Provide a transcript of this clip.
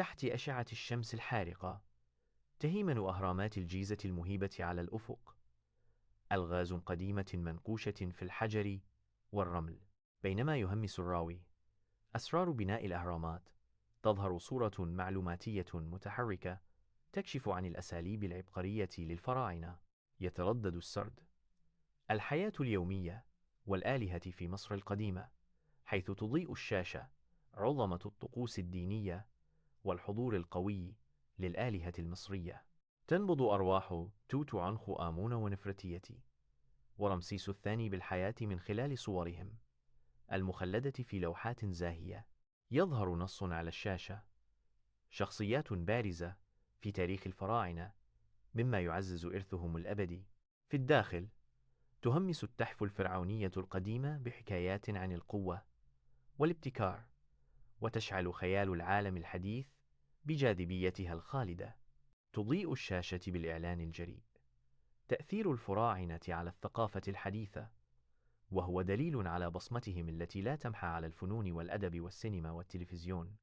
تحت أشعة الشمس الحارقة تهيمن أهرامات الجيزة المهيبة على الأفق، ألغاز قديمة منقوشة في الحجر والرمل. بينما يهمس الراوي أسرار بناء الأهرامات، تظهر صورة معلوماتية متحركة تكشف عن الأساليب العبقرية للفراعنة. يتردد السرد الحياة اليومية والآلهة في مصر القديمة، حيث تضيء الشاشة عظمة الطقوس الدينية والحضور القوي للآلهة المصرية. تنبض أرواح توت عنخ آمون ونفرتيتي ورمسيس الثاني بالحياة من خلال صورهم المخلدة في لوحات زاهية. يظهر نص على الشاشة شخصيات بارزة في تاريخ الفراعنة، مما يعزز إرثهم الأبدي. في الداخل تهمس التحف الفرعونية القديمة بحكايات عن القوة والابتكار، وتشعل خيال العالم الحديث بجاذبيتها الخالدة. تضيء الشاشة بالإعلان الجريء تأثير الفراعنة على الثقافة الحديثة، وهو دليل على بصمتهم التي لا تمحى على الفنون والأدب والسينما والتلفزيون.